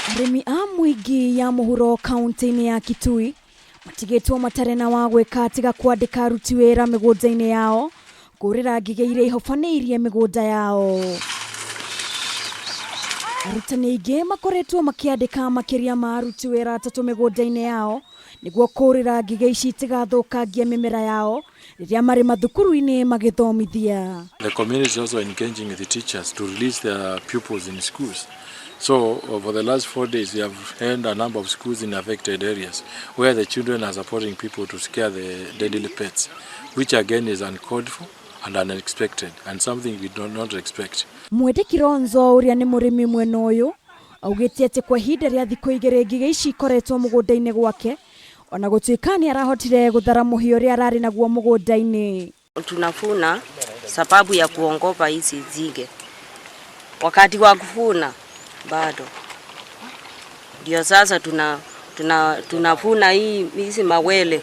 Arĩmi a Mwingi ya mũhuro kaunti-inĩ ya Kitui matigĩtwo matarĩ na wa gwĩka tiga kwandĩka aruti wĩra mĩgũnda-inĩ yao kũrĩra ngigĩ iria ihobanĩirie mĩgũnda yao. Arutani aingĩ makoretwo makĩandĩka makĩria ma aruti wĩra atatũ mĩgũnda-inĩ yao nĩguo kũrĩra ngigĩ ici itigathũkangie mĩmera yao rĩrĩa marĩ mathukuru-inĩ magĩthomithia. The community is also engaging the teachers to release their pupils in schools. So for the last 4 days, we have had a number of schools in affected areas where the children are supporting people to scare the deadly pests, which again is uncalled for and unexpected and something we do not expect. Mwende Kilonzo ũrĩa nĩ mũrĩmi mwena ũyũ augĩte atĩ kwa ihinda rĩa thikũ 2 ngigĩ ici ikoretwo mũgũnda-inĩ gwake, ona gũtuĩka nĩ arahotire gũthara mũhĩa ũrĩa ararĩ naguo mũgũnda-inĩ. Tunavuna sababu ya kuongopa hizi nzige. Wakati wa kuvuna bado ndio sasa tunavuna hizi mawele.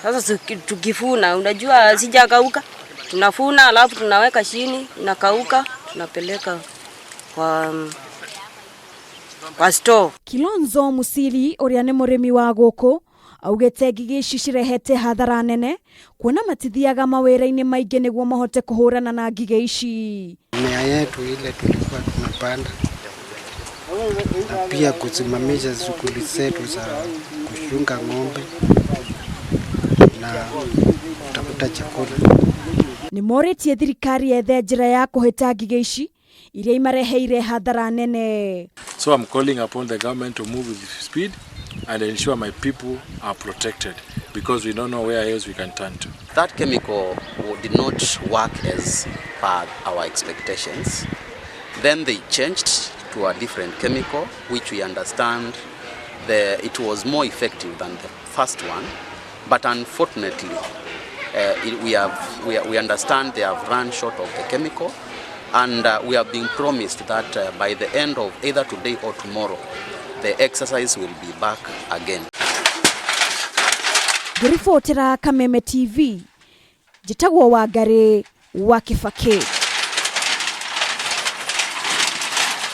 Sasa tukivuna, unajua sijakauka, tunavuna alafu tunaweka chini, inakauka, tunapeleka kwa store. Kilonzo Musili ũrĩa nĩ mũrĩmi wa gũkũ augĩte ngigĩ ici cirehete hathara nene kuona matithiaga mawĩra-inĩ maingĩ nĩguo mahote kũhũrana na ngigĩ ici. Mimea yetu ile tulikuwa tunapanda na pia kusimamisha shughuli zetu za kuchunga ng'ombe na kutafuta chakula. Nĩ morĩtie thirikari yethe njĩra ya kũhĩta ngigĩ ici iria imareheire hathara nene. So I'm calling upon the government to move with speed and ensure my people are protected because we don't know where else we can turn to. That chemical did not work as per our expectations. Then they changed to a different chemical, which we understand it was more effective than the first one. But unfortunately, it, we, have, we understand they have run short of the chemical, and we have been promised that by the end of either today or tomorrow, the exercise will be back again. Ngĩribotera Kameme TV, njĩtagwo Wangari wa Kĩbakĩ.